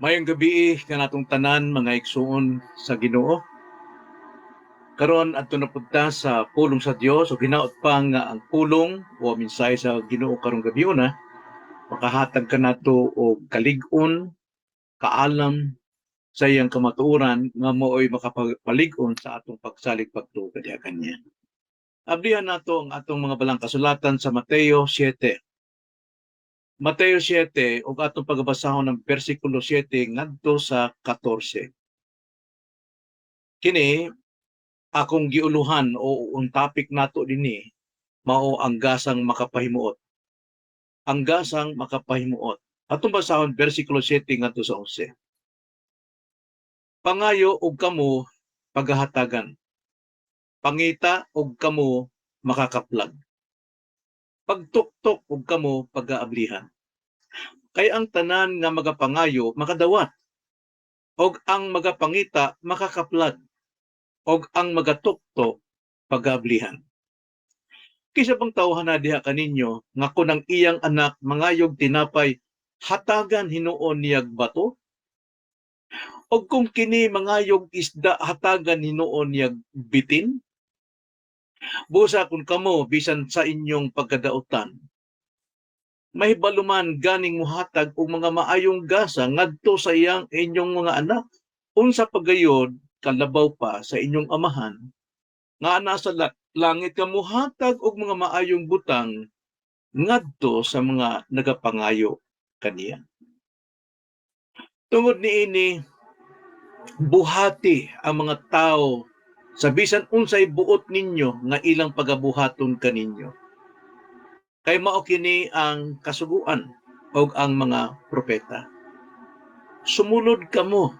Maayong gabii kanatong tanan, mga igsuon sa Ginoo. Karon adto na pud ta sa pulong sa Dios, o hinaot pa nga ang pulong o mensahe sa Ginoo karong gabiuna makahatag kanato og kalig-on, kaalam sa iyang kamatuoran nga maoy makapalig-on sa atong pagsalig, pagtuo kaniya kanya. Ablihan nato ang atong mga balang kasulatan sa Mateo 7. Mateo 7, ug atong pagabasahon ng bersikulo 7 ngadto sa 14. Kini akong giuluhan o ang topic nato dinhi mao ang gasang makapahimuot. Ang gasang makapahimuot. Atong basahon bersikulo 7 ngadto sa 11. Pangayo og kamo pagahatagan. Pangita og kamo makakaplag. Pagtuktok og kamo pagaablihan. Kay ang tanan nga magapangayo makadawat, og ang magapangita makakaplag, og ang magatuktok pagaablihan. Kinsa bang tawhana diha kaninyo nga kun ang iyang anak mangayog tinapay, hatagan hinuon niyag bato? Og kung kini mangayog isda, hatagan hinuon niyag bitin? Busa kung kamo, bisan sa inyong pagkadautan, mahibalo man ganing muhatag og mga maayong gasa ngadto sa iyang inyong mga anak, unsa pa gayod kalabaw pa sa inyong Amahan nga nasa langit nga muhatag og mga maayong butang ngadto sa mga nagapangayo kaniya? Tungod niini, buhati ang mga tao sa bisan unsay buot ninyo nga ilang pagabuhaton kaninyo. Kay mao kini ang kasuguan og ang mga propeta. Sumulod kamo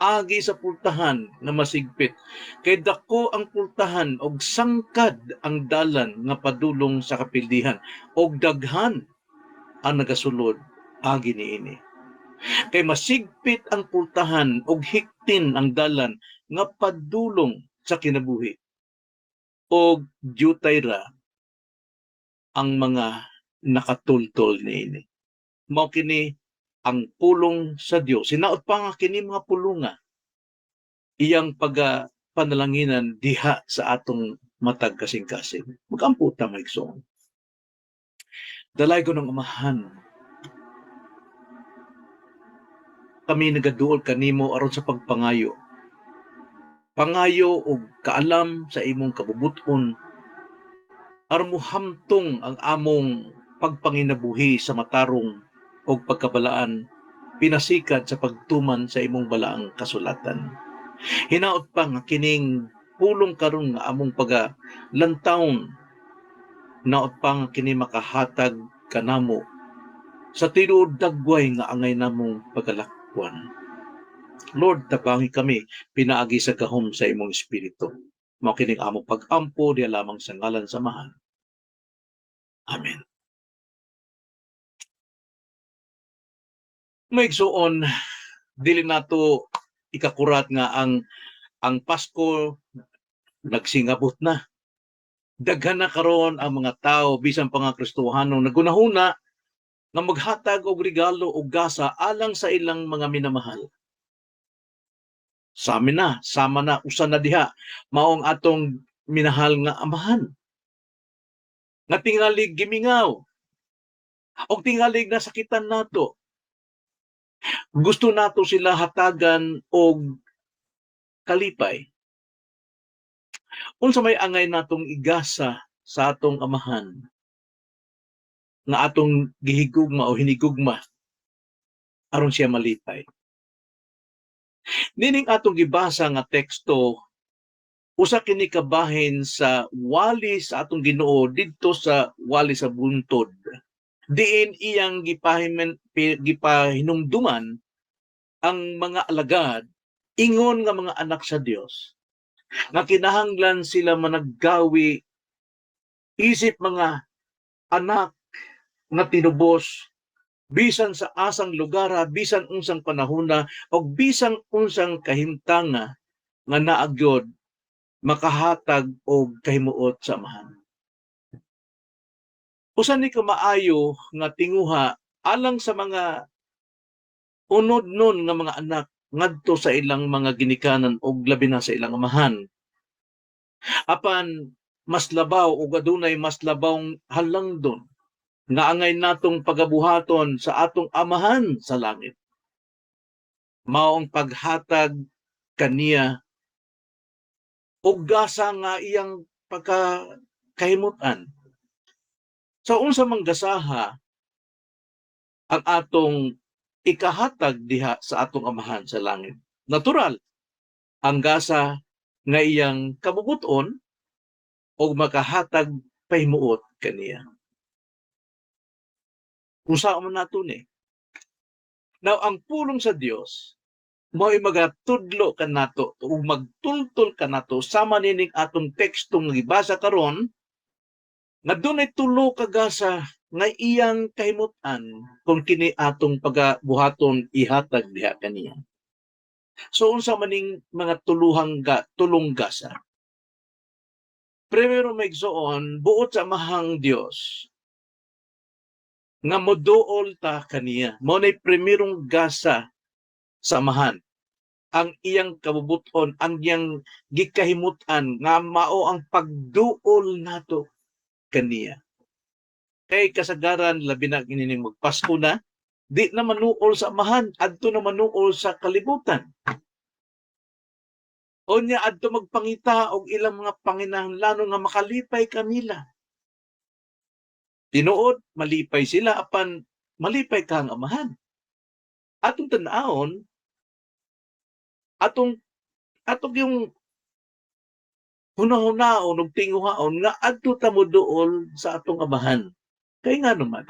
agi sa pultahan nga masigpit, kay dako ang pultahan og sangkad ang dalan nga padulong sa kapildihan, og daghan ang nagasulod agi niini. Kay masigpit ang pultahan og hiktin ang dalan nga padulong sa kinabuhi, og diutay ra ang mga nakatultol niini. Mao kini ang pulong sa Dios. Hinaot pa nga kini mga pulunga iyang paga panalanginan diha sa atong matag kasing-kasing. Magampo ta, mga igsoon. Dalaygon nga Amahan, kami nagaduol kanimo aron sa pagpangayo. Pangayo og kaalam sa imong kabubuton aron mohamtong ang among pagpanginabuhi sa matarong og pagkabalaan pinasikad sa pagtuman sa imong balaang kasulatan. Hinaot pa nga kining pulong karon nga among paga lantawon, hinaot pa nga kini makahatag kanamo sa tinuod dagway nga angay namong pagalakwan. Lord, tabangi kami pinaagi sa gahom sa imong Espiritu. Mao kining among pag-ampo diha lamang sa ngalan sa Amahan. Amen. Mga igsuon, dili nato ikakurat nga ang Pasko nagsingabot na. Daghan na karon ang mga tao, bisan pa nga Kristohano, nagunahuna nga maghatag og regalo og gasa alang sa ilang mga minamahal. Sa amin na, sama na, usa na diha, maong atong minahal nga Amahan. Nga tingalig gimingaw, og tingalig nasakitan nato. Gusto nato sila hatagan og kalipay. Unsa may angay natong igasa sa atong Amahan nga atong gihigugma o hinigugma aron siya malipay? Nining atong gibasa nga teksto, usa kini kabahin sa wali sa atong Ginoo didto sa wali sa buntod, diin iyang gipahinumduman ang mga alagad ingon nga mga anak sa Dios nga kinahanglan sila managgawi isip mga anak nga tinubos, bisan sa asang lugar, bisan unsang panahona o bisan unsang kahimtanga nga naa gyud makahatag og kahimuot sa Amahan. Usa ni ka maayo nga tinguha alang sa mga Unod nun nga mga anak ngadto sa ilang mga ginikanan og labi na sa ilang amahan. Apan mas labaw ug adunay mas labawng halangdon nga angay natong pagabuhaton sa atong Amahan sa langit. Mao ang paghatag kaniya og gasa nga iyang pagka kahimutan. So unsa mang gasaha ang atong ikahatag diha sa atong Amahan sa langit? Natural, ang gasa nga iyang kabubuton og makahatag pahimuot kaniya. Unsa man nato ni? Now, ang pulong sa Dios mao'y magatudlo kanato ug magtultol kanato sama nining atong tekstong gibasa karon nga dunay tulo ka gasa nga iyang kahimutan kung kini atong pagabuhaton ihatag diha kaniya. So unsa maning mga tuluhang ga, tulong gasa? Primero, mga igsoon, buot sa Amahang Dios nga moduol ta kaniya. Mao nay primerong gasa sa Amahan. Ang iyang kabubuton, ang iyang gikahimutan nga mao ang pagduol nato kaniya. Kay kasagaran, labi na kini magpasko na, di na manuol sa Amahan, adto na manuol sa kalibutan. Unya adto magpangita og ilang mga panginahanglanon nga makalipay kanila. Tinuod, malipay sila, apan malipay ka ang Amahan? Atong tan-awon, atong atong yung hunahunahon ug tinguhaon nga adto ta moduol sa atong Amahan. Kay nga naman,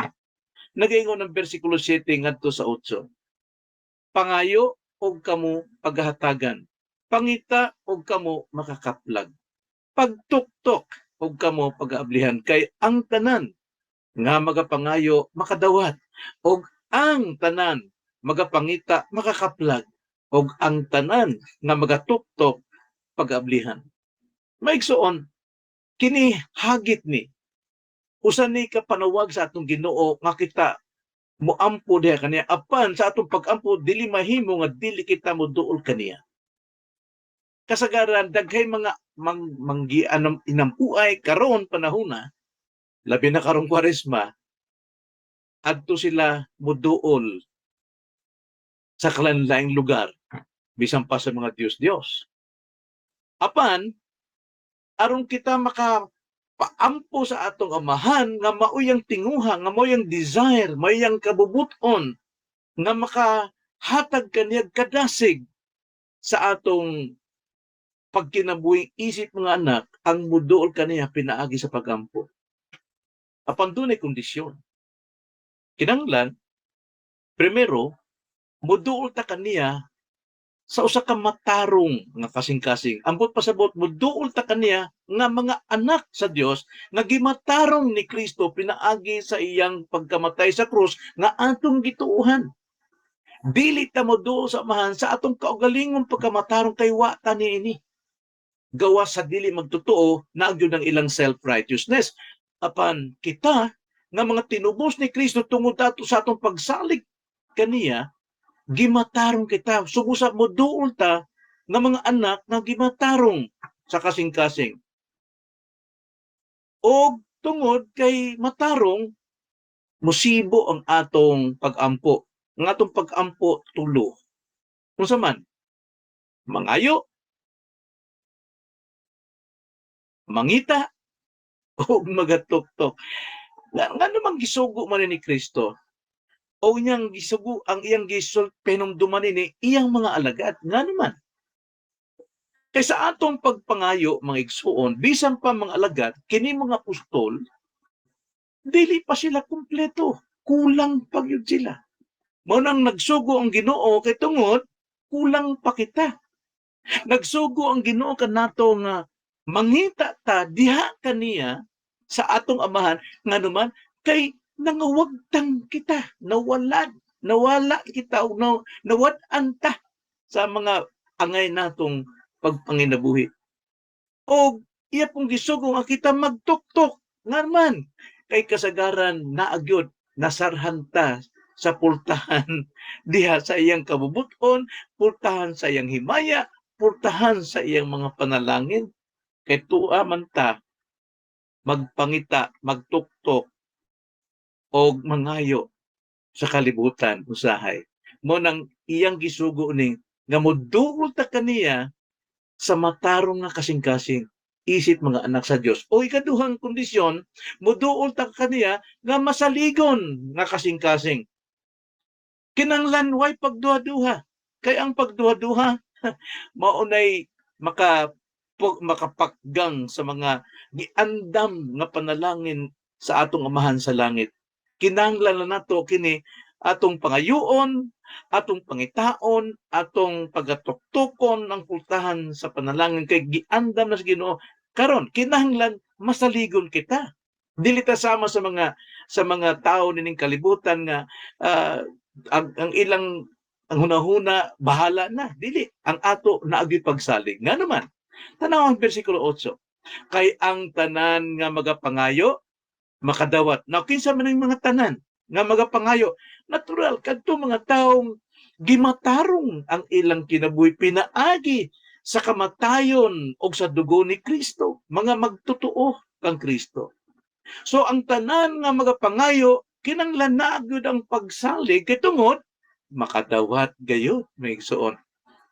nagaingon ang bersikulo 7 ngadto sa 8. "Pangayo og kamo paghahatagan. Pangita og kamo makakaplag. Pagtuktok og kamo pagaablihan, kay ang tanan nga magapangayo makadawat, og ang tanan magapangita makakaplag, og ang tanan nga magatuktok pagaablihan." Mga igsoon, kini hagit ni usa ni ka panawag sa atong Ginoo nga kita moampo diha kaniya, apan sa atong pagampo dili mahimo nga dili kita moduol kaniya. Kasagaran daghay mga manggi anam inampuay karon panahona, labi na karong Kwaresma, adto sila moduol sa kalanlaing lugar, bisan pa sa mga Diyos-Diyos. Apan aron kita maka paampo sa atong Amahan nga maoy ang tinguha, nga maoy ang desire, maoy ang kabubuton nga makahatag kaniyag kadasig sa atong pagkinabuhi isip mga anak, ang muduol kaniya pinaagi sa pagampo. Apan dunay kondisyon. Kinanglan, primero, muduol ta kaniya sa usa ka matarong nga kasing-kasing. Ambot pasabot, muduol ta kaniya nga mga anak sa Dios nga gimatarong ni Kristo pinaagi sa iyang pagkamatay sa krus nga atong gituohan. Dili ta moduol sa Amahan sa atong kaugalingong pagkamatarong kay wa ta niini. Gawas sa dili magtotoo na gyud ang ilang self-righteousness. Apan kita nga mga tinubos ni Kristo tungod ato sa atong pagsalig kaniya, gimatarong kita. Sugusap mo duol ta nga mga anak nga gimatarong sa kasing-kasing. O tungod kay matarong, musibo ang atong pagampo. Ang atong pagampo tulo. Unsa man? Mangayo, mangita, o magatuktok. Nga namang gisugo man ni Kristo o niyang gisugo ang iyang gisul penumduman ni iyang mga alagad, nga naman? Kay sa atong pagpangayo, mga igsuon, bisan pa mga alagad, kini mga apostol, dili pa sila kumpleto, kulang pa gyud sila. Mao nang nagsugo ang Ginoo kay tungod kulang pa kita. Nagsugo ang Ginoo kanato nga mangita ta diha kaniya sa atong Amahan, nganuman kay nangawagtang kita, nawala nawala kita og nawad-an ta sa mga angay natong pagpanginabuhi. Og iya pong gisugo nga kita magtuktok, ngaman kay kasagaran naagyod nasarhan ta Sa pultahan diha sa iyang kabubuton, pultahan sa iyang himaya, pultahan sa iyang mga panalangin. Kay tua man ta magpangita, magtuktok og mangayo sa kalibutan usahay. Mao nang iyang gisugo ni nga moduol ta kaniya sa matarong nga kasing-kasing isip mga anak sa Dios. O ikaduhang kondisyon, moduol ta kaniya nga masaligon nga kasing-kasing. Kinanglan way pagduha-duha. Kay ang pagduha-duha maunay makapakgang sa mga giandam nga panalangin sa atong Amahan sa langit. Kinahanglan na nato kini atong pangayoon, atong pangitaon, atong pagatuktukon ang pultahan sa panalangin kay giandam na sa Ginoo. Karon kinahanglan masaligon kita. Dili ta sama sa mga tao nining kalibutan nga ang ilang ang hunahuna bahala na. Dili ang ato naagi pagsalig. Nga naman, tanaw ang bersikulo 8. Kay ang tanan nga magapangayo makadawat. Now, kinsa man ang mga tanan nga magapangayo? Natural kadto mga taong gimatarong ang ilang kinabuhi pinaagi sa kamatayon o sa dugo ni Kristo, mga magtotoo kang Kristo. So ang tanan nga magapangayo, kinanglan na gyud ang pagsalig kay tungod makadawat gayud, mga igsoon.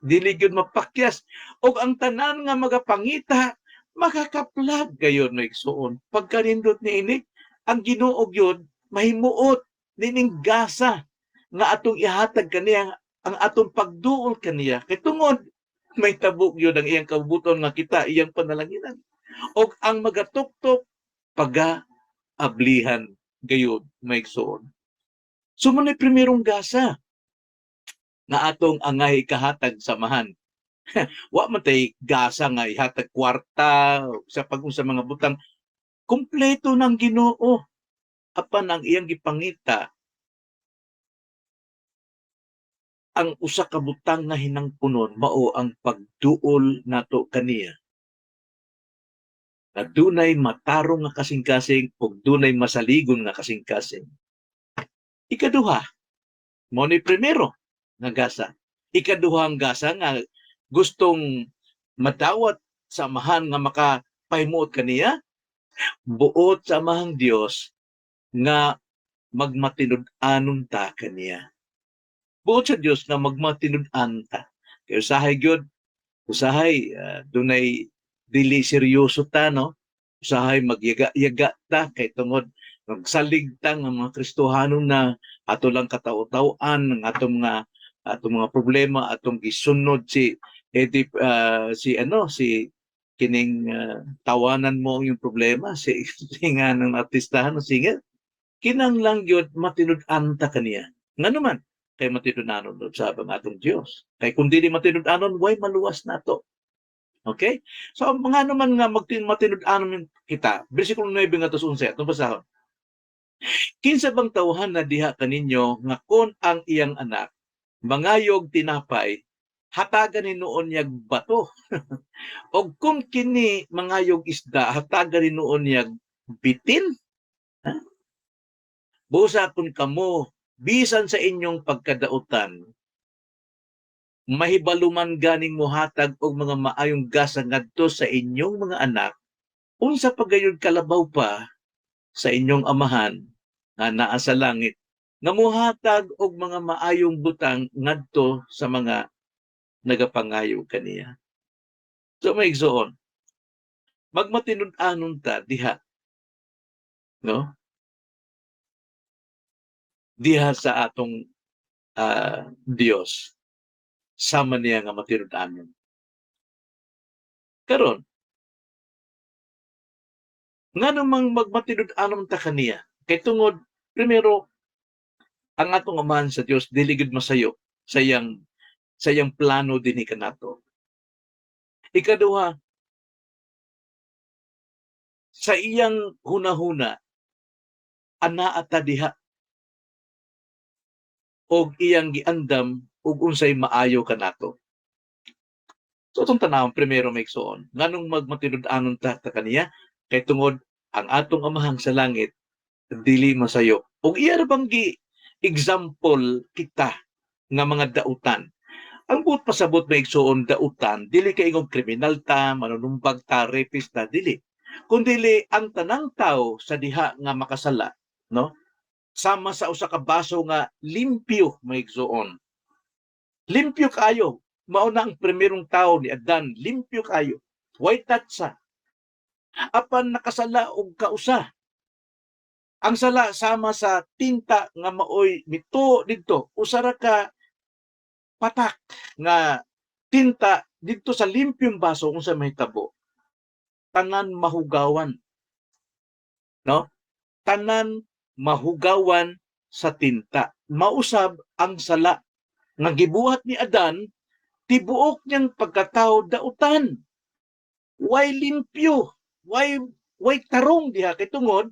Dili gyud mapakyas. Og ang tanan nga magapangita, makakaplag gayud, mga igsoon. Pagkanindot niini, ang Ginoo gyud mahimuot nining gasa nga atong ihatag kaniya, ang atong pagduol kaniya kay tungod may tabok gyud ang iyang kabubuton nga kita iyang panalanginan. Og ang magatuktok, paga ablihan gayud, mga igsoon. So mao primerong gasa nga atong angay kahatag sa Amahan. Wa man tay gasa nga ihatag kwarta sa pag sa mga butang. Kumpleto ng Ginoo. Apan ang iyang gipangita ang usa ka butang nga hinangpunon, mao ang pagduol nato kaniya. Na dunay matarong nga kasing-kasing ug dunay masaligon nga kasing-kasing. Ikaduha, mao ni primero nga gasa. Ikaduhang gasa nga gustong madawat sa Amahan nga makapahimuot kaniya, buot sa Amahang Dios nga magmatinud-anon ta kaniya. Buot sa Dios nga magmatinud-an ta. Kay usahay gyud, usahay dunay dili seryoso ta, no? Usahay magyaga-yaga ta kay tungod magsalig ta nga mga Kristohanon na ato lang kataw-taw-an ang atong mga problema, atong gisunod si edi si ano si kining tawanan mo ang iyong problema, si, si nga ng artistahan, sige, kinanglan gyud matinud-an ta kaniya. Ngano man? Kay matinud-anon sa ang atong Dios. Kay kung dili matinud-anon, way maluwas nato. Okay? So ang mga naman nga matinud-anon kita, bersikulo 9 ngadto sa 11, atong basahon. Kinsa bang tawhan na diha kaninyo nga kon ang iyang anak mangayog tinapay, hatagan hinuon niyag bato? Og kung kini mangayog isda, hatagan hinuon niyag bitin? Ha? Busa kung kamo, bisan sa inyong pagkadautan, mahibaluman ganing mohatag og mga maayong gasa ngadto sa inyong mga anak, unsa pa gayud kalabaw pa sa inyong Amahan nga naa sa langit nga mohatag og mga maayong butang ngadto sa mga nagapangayo kaniya? So mga igsoon, magmatinud-anon ta diha, no? Diha sa atong Dios, sama niya nga matinud-anon. Karon, nga namang magmatinud-anon ta kaniya? Kay tungod primero, ang atong Amahan sa Dios dili gud masayo sa iyang plano dinhi kanato. Ikaduha, sa iyang hunahuna anaa ta diha og iyang giandam og unsay maayo kanato. So atong tanawon primero, mga igsoon, nganong magmatinud-anon ta kaniya? Kay tungod ang atong Amahang sa langit dili masayo. Og iya ra bang gi Example kita nga mga dautan. Ang buot pasabot, mga igsuon, dautan, dili kay ingong kriminal ta, manunumbag ta, rapist ta, dili. Kundili ang tanang tao sa diha nga makasala, no? Sama sa usa ka baso nga limpyo, mga igsuon. Limpyo kayo. Mao na ang primerong tao ni Adan, limpyo kayo. Way tatsa. Apan nakasala og kausa. Ang sala sama sa tinta nga maoy mituo didto, usa ra ka patak nga tinta didto sa limpyong baso, unsa mahitabo? Tanan mahugawan. No? Tanan mahugawan sa tinta. Mausab ang sala nga gibuhat ni Adan, tibuok niyang pagkatao dautan. Way limpyo, way tarong diha kay tungod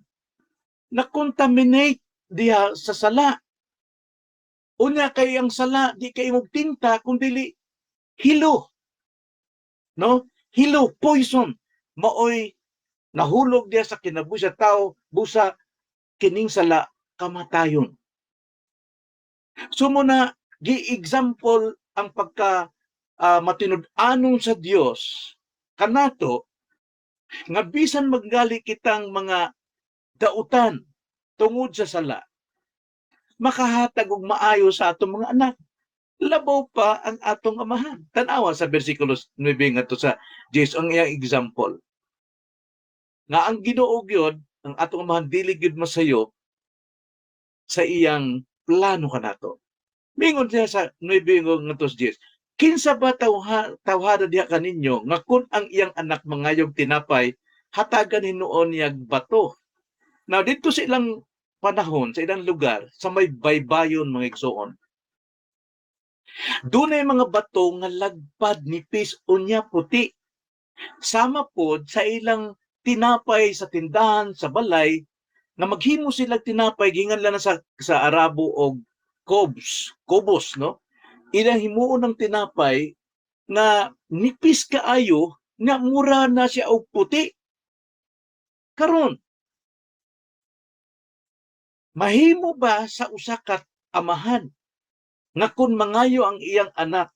na contaminate diha sa sala. Unya kay ang sala di kay imong tinta kun dili hilo. No? Hilo, poison. Maoy nahulog diha sa kinabuhi sa tao, busa kining sala kamatayon. So mao na gi-example ang pagka matinud-anon sa Dios kanato nga bisan maggali kitang mga dautan tungod sa sala, makahatag og maayo sa atong mga anak, labaw pa ang atong Amahan. Tan-awa sa bersikulo 9 ngadto sa 10 ang iyang example nga ang Ginoo gyud, ang atong Amahan, dili gyud masayop sa iyang plano kanato. Mingon siya sa 9 ngadto sa 10, "Kinsa ba tawhana diha kaninyo nga kun ang iyang anak mangayog tinapay, hatagan hinuon niyag bato?" Now, dito sa ilang panahon, sa ilang lugar, sa may baybayon, mga igsoon, dunay mga bato nga lagpad, nipis, unya puti. Sama pod sa ilang tinapay sa tindahan, sa balay, nga maghimo sila tinapay, gingan lang na sa Arabo og khubz, kubos, no? Ilang himuon ng tinapay nga nipis kaayo nga mura na siya og puti. Karon, mahimo ba sa usa ka amahan nga kung mangayo ang iyang anak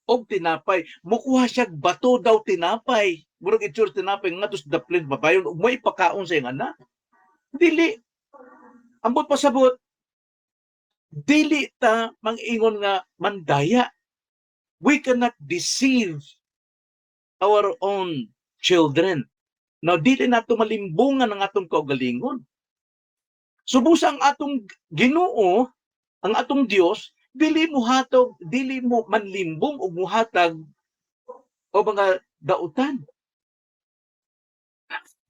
og tinapay, mukuha siya bato daw tinapay, murag itsura tinapay nga tos daplin babayon ug may pakaon sa iyang anak? Dili. Ambot pasabot, dili ta mangingon nga mandaya. We cannot deceive our own children. Now, dili nato malimbungan ang atong kaugalingon. Subusa ang atong Ginoo, ang atong Dios, dili mo hatog, dili mo manlimbong og muhatag o mga dautan.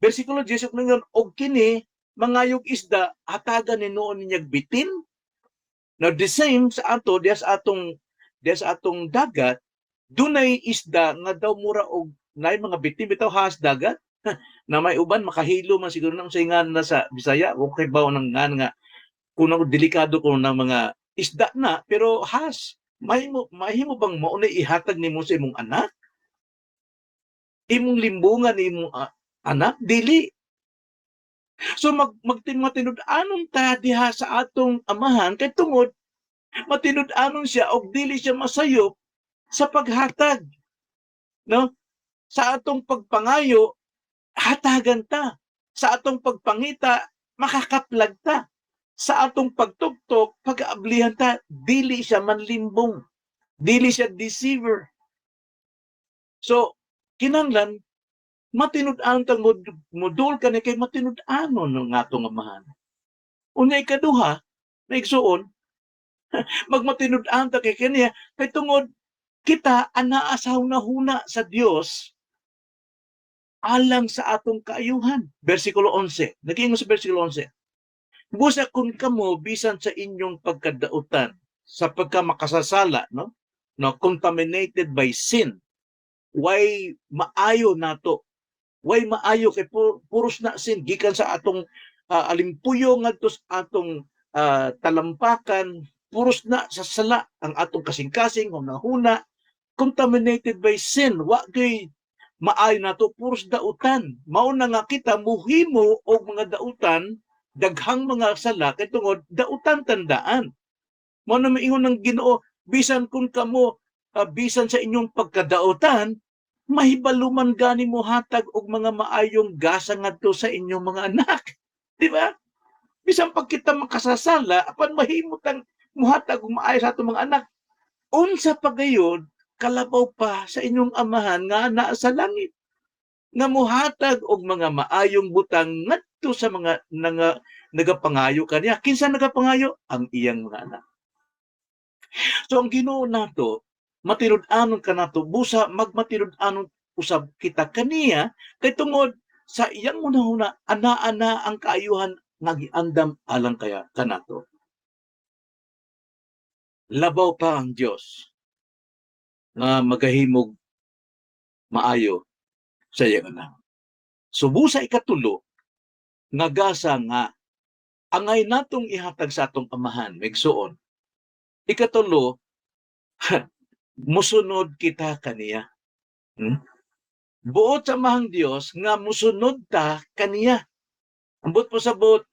Bersikulo 10 ningon, "Og kini mangayog isda, hatagan hinuon niya bitin?" Now, the same sa ato diya sa atong dagat, dunay isda nga daw mura og naay mga bitin bitaw has dagat na may uban makahilo man siguro nang sa ngan na sa Bisaya, okay ba nang ngan nga kung delikado ko ng mga isda na, pero has mahimo bang mao na ihatag nimo sa imong anak, imong limbungan imong anak? Dili. So magtinud-anon ta diha sa atong Amahan kay tungod matinud-anon siya og dili siya masayop sa paghatag, no? Sa atong pagpangayo, hatagan ta. Sa atong pagpangita, makakaplag ta. Sa atong pagtuktok, pag-aablihan ta. Dili siya manlimbong, dili siya deceiver. So kinanglan matinud-anon ta, mudul kani kay matinud-anon ng atong Amahan. Unya ikaduha, maigsuon, magmatinud-an ta kay kaniya kay tungod kita anaa sa hunahuna sa Dios alang sa atong kaayuhan. Versikulo 11. Nagiingon sa versikulo 11, "Busa kung kamo bisan sa inyong pagkadautan, sa pagkamakasasala," no? No, contaminated by sin. Way maayo nato. Way maayo kay puros na sin gikan sa atong alimpuyo ngadto sa atong talampakan, puros na sa sala ang atong kasing-kasing, hunahuna, contaminated by sin. Wa kay maayo nato, puros dautan. Mao na nga kita muhimo og mga dautan. Daghang mga sala kay tungod dautan tandaan. Mao na maingon ng Ginoo, bisan kung kamo bisan sa inyong pagkadautan, mahibalo man gani mo hatag og mga maayong gasa ngadto sa inyong mga anak. Di ba? Bisan pag kita makasasala, apan mahimo tang muhatag og maayo sa atong mga anak. Unsa pa gayud kalabaw pa sa inyong Amahan nga naa sa langit nga muhatag og mga maayong butang ngadto sa mga nagapangayo kaniya. Kinsa nagapangayo? Ang iyang mga anak. So ang Ginoo nato matinud-anon kanato, busa magmatinud-anon usab kita kaniya kay tungod sa iyang hunahuna, ana-ana ang kaayuhan nga giandam alang kaya kanato. Labaw pa ang Dios nga magahimog maayo sa iyang anak. So busa ikatulo nga gasa nga angay natong ihatag sa atong Amahan, migsuon. Ikatulo, musunod kita kaniya. Buot sa Amahang Dios nga musunod ta kaniya. Ambot po sa buot.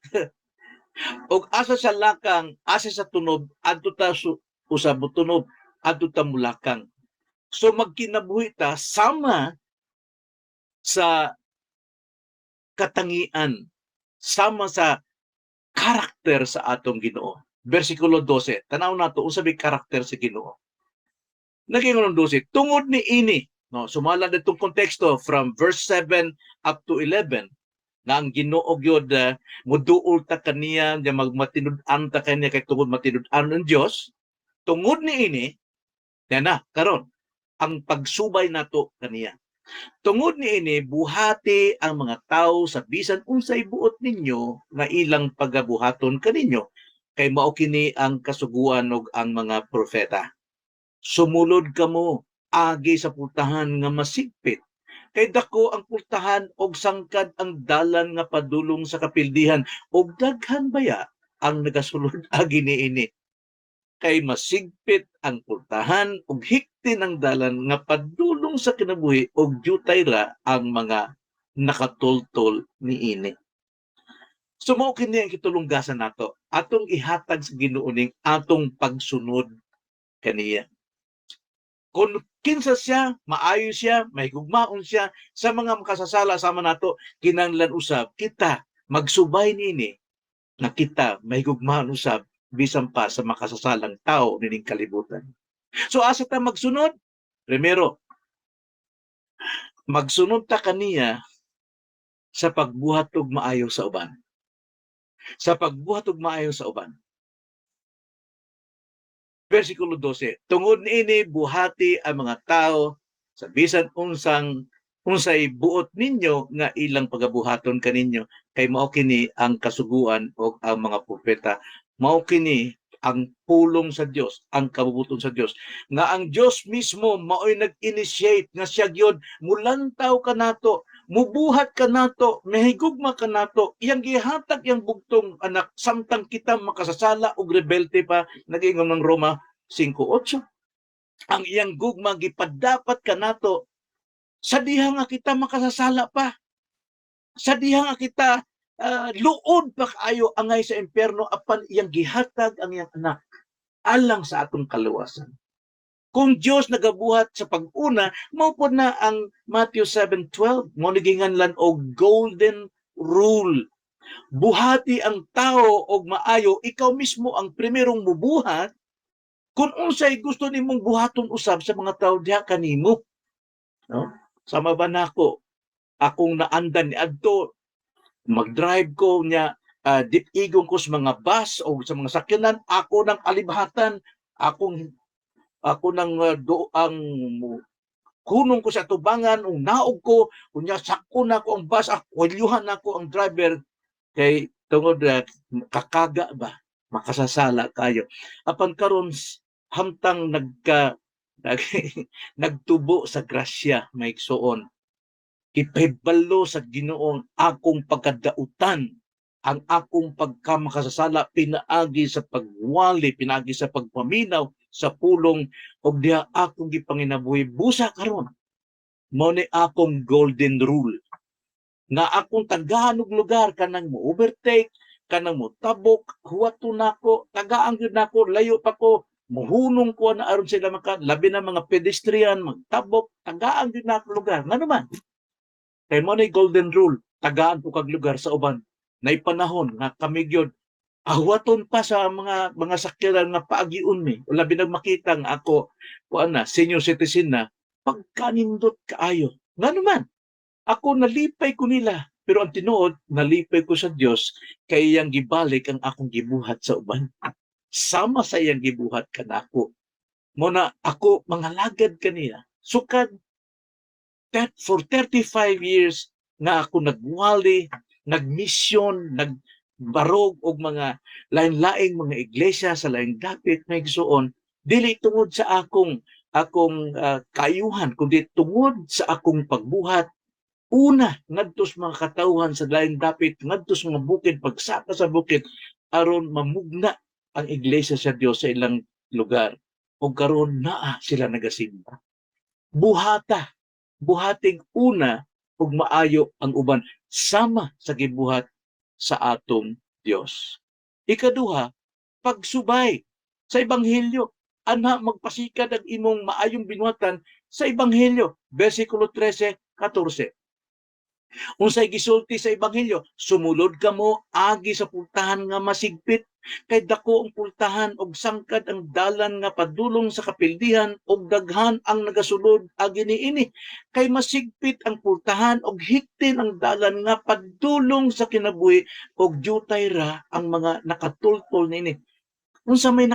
Og asa sa lakang, asa sa tunob, adto ta usab tunob, adto ta mulakang. So magkinabuhi ta sama sa katangian, sama sa karakter sa atong Ginoo. Versikulo 12. Tanaw nato unsa may karakter sa Ginoo. Naging 12, tungod ni ini, no, sumala ditong konteksto from verse 7 up to 11 nga ang Ginoo gyud muduol ta kaniya, nga magmatinud-an ta kaniya kay tungod matinud-an ang Dios. Tungod ni ini, yan na karon ang pagsubay nato kaniya. Tungod niini, buhati ang mga tawo sa bisan unsay buot ninyo nga ilang pagabuhaton kaninyo, kay mao kini ang kasuguan ug ang mga propeta. Sumulod kamo agi sa pultahan nga masigpit, kay dako ang pultahan og sangkad ang dalan nga padulong sa kapildihan, ug daghan baya ang nagasulod agi niini. Kay masigpit ang pultahan ug hiktin ang dalan nga padulong sa kinabuhi, ug jutay ra ang mga nakatultol niini. So mao kini ang ikatulong gasa nato. Atong ihatag sa Ginoo ning atong pagsunod kaniya. Kung kinsa siya, maayo siya, may gugmaon siya sa mga makasasala sama nato, kinahanglan usab kita magsubay niini na kita may gugmaon usab bisan pa sa makasasalang tao nining kalibutan. So asa ta magsunod? Primero, magsunod ta kaniya sa pagbuhat og maayo sa uban. Sa pagbuhat og maayo sa uban. Versikulo 12, tungod niini, buhati ang mga tao sa bisan unsay buot ninyo nga ilang pagabuhaton kaninyo, kay mao kini ang kasuguan ug ang mga propeta. Mao kini ang pulong sa Dios, ang kabubuton sa Dios. Nga ang Dios mismo mao'y nag-initiate nga siya gyud mulantaw kanato, mubuhat kanato, mahigugma kanato, iyang gihatag iyang bugtong anak samtang kita makasasala ug rebelde pa, nag-ingon ng Roma 5:8. Ang iyang gugma gipadapat kanato sa diha nga kita makasasala pa. Sa diha nga kita luod pa kaayo angay sa impyerno, apan iyang gihatag ang iyang anak alang sa atong kaluwasan. Kung Dios nagabuhat sa pag-una, mao pod na ang Matthew 7:12, mo ni ginganlan og golden rule. Buhati ang tao og maayo, ikaw mismo ang primerong mubuhat kung unsay gusto nimong buhaton usab sa mga tao diha kanimo. No? Sama ba nako akong naandan ni adto, mag-drive ko niya, dip-igon ko sa mga bus o sa mga sakyanan, ako nang alibhatan, ako nang do ang hunong ko sa tubangan ug naog ko unya, sakko na ko ang bus, ako na ko ang driver kay tungod kakaga ba, makasasala kayo. Apan karon, hamtang nagtubo sa grasya, maigsuon, ipahibalo sa Ginoo akong pagkadautan, ang akong pagkamakasasala pinaagi sa pagwali, pinaagi sa pagpaminaw sa pulong og diha akong gipanginabuhi. Busa karon, mao ni akong golden rule nga akong tagahan og lugar kanang mo overtake, Kanang motabok, huwaton nako, tagaan gyud nako, layo pa ko, muhunong ko na aron sila maka, labi na mga pedestrian, magtabok, tagaan gyud nako lugar. Ngano man? Kay mao nay golden rule, tagaan po kag lugar sa uban. Nay panahon nga kami gyud ahuwaton pa sa mga sakyanan nga paagion mi. O labi nag makita nga ako kuan na, senior citizen na, pagkanindot kaayo. Ngano man? Ako nalipay ko nila, pero ang tinuod nalipay ko sa Dios kay iyang gibalik ang akong gibuhat sa uban. Sama sa iyang gibuhat kanako. Mao na ako mangalagad kaniya. Sukad that for 35 years nga ako nagwali, nagmisyon, nagbarog og mga lain-laing mga iglesia sa laing dapit, mga igsuon, dili tungod sa akong kaayuhan, kundi tungod sa akong pagbuhat una ngadto sa mga katawhan sa laing dapit, ngadto sa mga bukid, pagsaka sa bukid aron mamugna ang iglesia sa Dios sa ilang lugar, ug karon naa sila nagasimba. Buhata, buhating una ug maayo ang uban sama sa gibuhat sa atong Dios. Ikaduha, pagsubay sa ebanghelyo. Anha magpasikad ang imong maayong binuhatan sa ebanghelyo. Versikulo 13, 14. Unsay gisulti sa ebanghelyo? "Sumulod kamo agi sa pultahan nga masigpit, kay dako ang pultahan ug sangkad ang dalan nga padulong sa kapildihan ug daghan ang nagasulod agi niini. Kay masigpit ang pultahan ug hiktin ang dalan nga padulong sa kinabuhi ug jutay ra ang mga nakatultol niini." Unsa may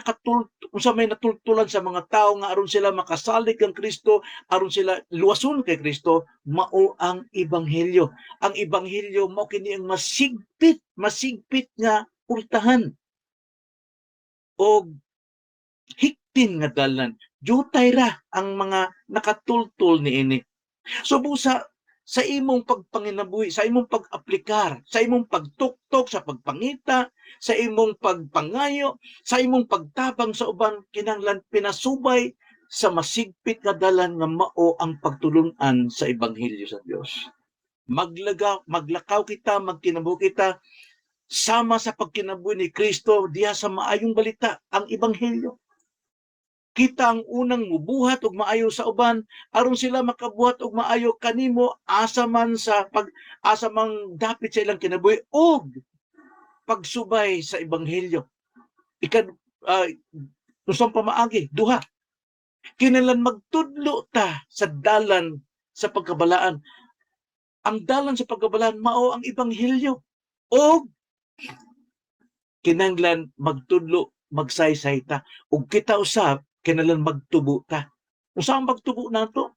natultulan sa mga tao nga aron sila makasalig kang Kristo, aron sila luwason kay Kristo? Mao ang ebanghelyo. Ang ebanghelyo mao kini ang masigpit, masigpit nga pultahan og hiktin nga dalan. Jutay ra ang mga nakatultol niini. So busa sa imong pagpanginabuhi, sa imong pag-aplikar, sa imong pagtuktok, sa pagpangita, sa imong pagpangayo, sa imong pagtabang sa uban, kinahanglan pinasubay sa masigpit nga dalan nga mao ang pagtulun-an sa ebanghelyo sa Dios. Maglakaw kita, magkinabuhi kita sama sa pagkinabuhi ni Kristo diha sa maayong balita, ang ebanghelyo. Kita ang unang mubuhat og maayo sa uban aron sila makabuhat og maayo kanimo asa man sa pag asa mang dapit sa ilang kinabuhi og pagsubay sa ebanghelyo. Ikad unsang pamaagi? Duha. Kinahanglan magtudlo ta sa dalan sa pagkabalaan. Ang dalan sa pagkabalaan mao ang ebanghelyo. Og kinahanglan magtudlo, magsaysay ta. Ug kita usab kinahanglan magtubo ta. Unsa ang pagtubo nato?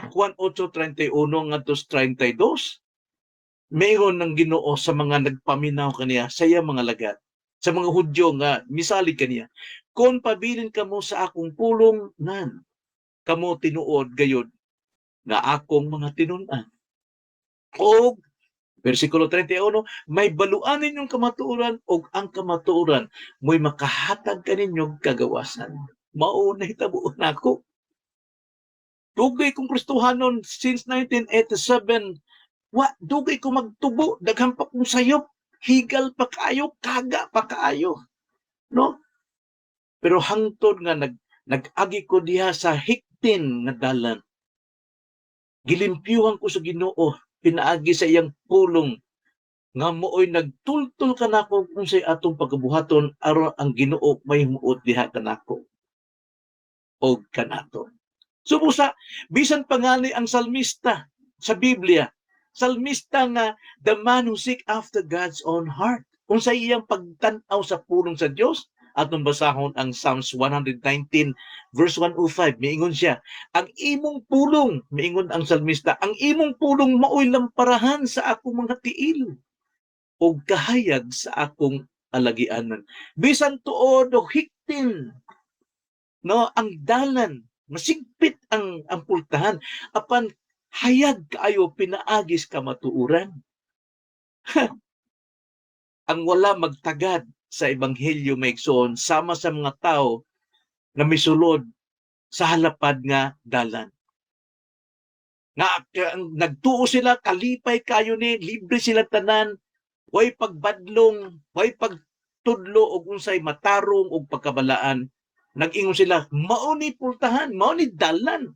Juan 8:31 ngadto 32. Mayroon ng Ginoo sa mga nagpaminaw kaniya, sa iyang mga lagad, sa mga Hudyo nga misalig kaniya, "Kung pabilin kamo sa akong pulong, nan kamo tinuod gayod nga akong mga tinun-an." Og versikulo 31, "Mahibaluan ninyong kamatuoran ug ang kamatuoran mo'y makahatag kaninyong kagawasan." Mao na hitabo nako. Dugay kong Kristohanon since 1987. Wa dugay ko magtubo, daghan pa kong sayop, higal pa kaayo, kaga pa kaayo. No? Pero hangtod nga nag-agi ko diha sa hiktin nga dalan, gilimpyuhan ko sa Ginoo pinaagi sa iyang pulong nga mooy nagtultol kanako kung say atong pagabuhaton aron ang Ginoo mahimuot diha kanako og kanato. So busa, bisan pa ngani ang salmista sa Biblia, salmista nga the man who seek after God's own heart. Kung sa iyang pagtan-aw sa pulong sa Dios, atong basahon ang Psalms 119 verse 105. Miingon siya, "Ang imong pulong," miingon ang salmista, "ang imong pulong maoy lamparahan sa akong mga tiil ug kahayag sa akong alagianan." Bisan tuod o hiktin, no, ang dalan, masigpit ang pultahan, apan hayag kaayo pinaagi sa kamatuoran. Ang wala magtagad sa ebanghelyo, mga igsoon, sama sa mga tao na misulod sa halapad nga dalan. Nga nagtuo sila, kalipay kayo ni, libre sila tanan. Way pagbadlong, way pagtudlo og unsay matarong og pagkabalaan. Nag-ingon sila, mao ni pultahan, mao ni dalan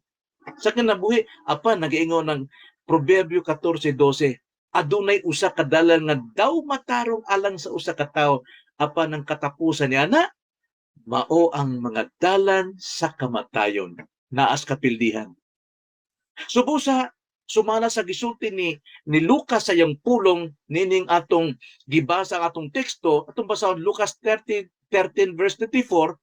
sa kinabuhi. Apan nag-ingon ng Proverbio 14:12, adunay usa ka dalan nga daw matarong alang sa usa ka tawo, apan ang katapusan niya na mao ang mga dalan sa kamatayon, naas kapildihan. Subusa, sumala sa gisulti ni Lucas sa iyang pulong nining atong gibasa ang atong teksto, atong basahon Lucas 30, 13 verse 34,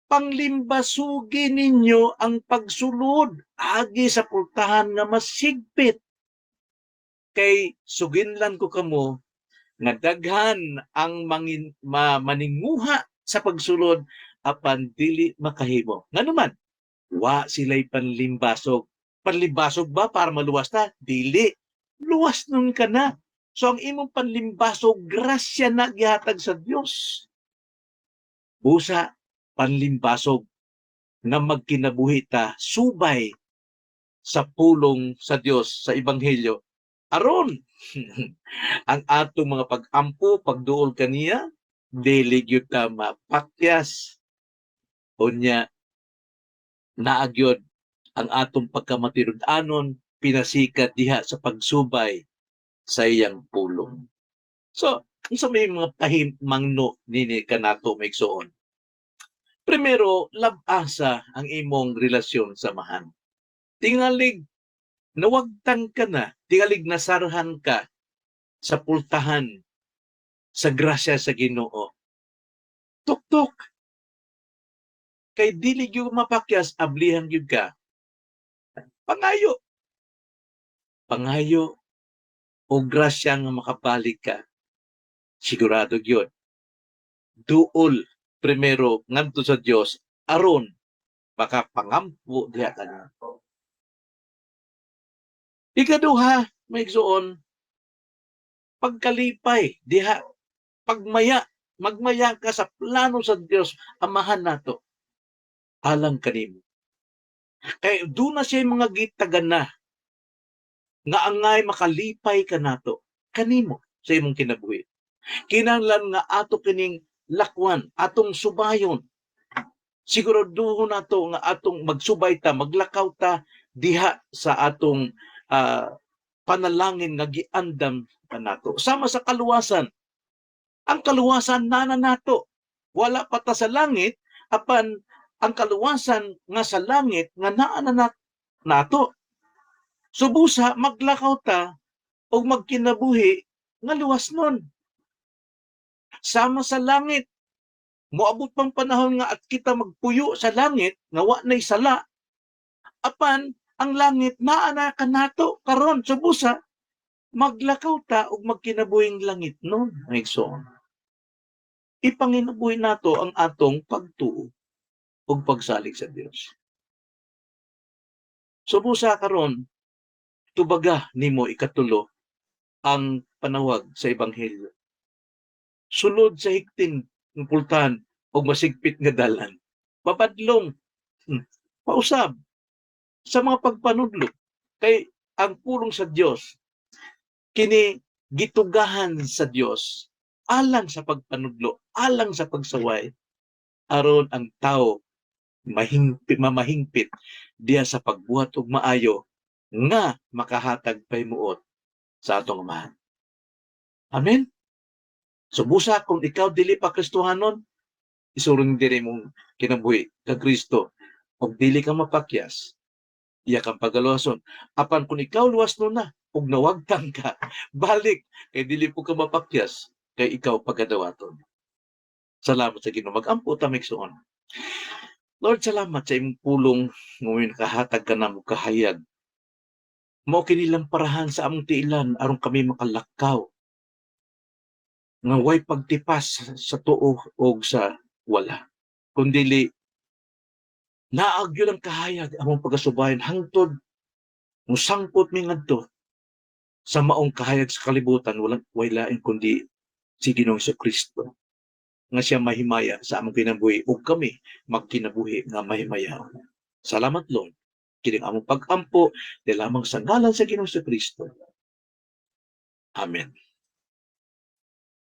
"Panglimbasugi ninyo ang pagsulod agi sa pultahan nga masigpit. Kay suginlan ko kamo nga daghan ang maninguha sa pagsulod apan dili makahimo." Ngano man? Wa sila'y panlimbasog. Panlimbasog ba para maluwas ta? Dili. Luwas nun ka na. So ang imong panlimbasog, grasya na gihatag sa Dios. Busa, panlimbasog nga magkinabuhi ta subay sa pulong sa Dios sa Ebanghelyo. Aron ang atong mga pag-ampo, pagduol kaniya, dili gyud ta mapakyas. Unya naa gyud ang atong pagkamatinud-anon pinasikat diha sa pagsubay sa iyang pulong. So, unsa may mga pahimangno nini kanato, mga igsoon? Primero, lab-asa ang imong relasyon sa Amahan. Tingalig nawagtan ka na, tingalig nasarhan ka sa pultahan sa grasya sa Ginoo. Tuktok. Kay dili gyud mapakyas, ablihan gyud ka. Pangayo. Pangayo o grasya nga makabalik ka. Sigurado gyud. Duol primero ngadto sa Dios aron makapangampo diha ka. Ikaduha, mga igsoon, pagkalipay diha, pagmaya, magmaya ka sa plano sa Dios Amahan nato alang kanimo. Kay duna siya mga gitagan na nga angay makalipay ka nato kanimo sa imong kinabuhi. Kinahanglan nga ato kining lakwan, atong subayon. Siguraduhon nato nga atong magsubay ta, maglakaw ta diha sa atong panalangin nga giandam kanato. Sama sa kaluwasan. Ang kaluwasan nana nato. Wala pa ta sa langit, apan ang kaluwasan nga sa langit nga naa na nato. Subusa maglakaw ta og magkinabuhi nga luwas nun. Sama sa langit, moabot pang panahon nga at kita magpuyo sa langit nga wa nay sala. Apan ang langit naa na kanato karon, subusa maglakaw ta og magkinabuhing langit nun, mga igsoon. Ipanginabuhi nato ang atong pagtuo ug pagsalig sa Dios. Subusa karon, tubaga nimo, ikatulo, ang panawag sa Ebanghelyo. Sulod sa higtin ng pultahan ug masigpit nga dalan. Pabadlong, pausab sa mga pagpanudlo, kay ang pulong sa Dios kini gitugahan sa Dios alang sa pagpanudlo, alang sa pagsaway, aron ang tao mahingpit, mamahingpit diya sa pagbuhat og maayo nga makahatag pahimuot sa atong Amahan. Amen. Subusa kung ikaw dili pa Kristohanon, isurrender imong kinabuhi kang Kristo ug dili ka mapakyas, iya kang pagaluwason. Apan kung ikaw luwas no na ug nawagtang ka, balik kay dili po ka mapakyas kay ikaw pagkadawaton. Salamat sa Ginoo. Mag-ampo ta, mga igsoon. Lord, salamat sa imong pulong nga nakahatag ka namo kahayag. Mao kini lamparahan sa among tiilan aron kami makalakaw nga way pagtipas sa tuo og sa wala. Kundili naa gyud ang kahayag among pagkasubayan hangtod musangpot mi ngadto sa maong kahayag sa kalibutan, walang way lain kundi si Ginoong Kristo nga siya mahimaya sa among kinabuhi ug kami magkinabuhi nga mahimaya. Salamat, Lord. Kining among pag-ampo di lamang sa ngalan sa Ginoong Kristo. Amen.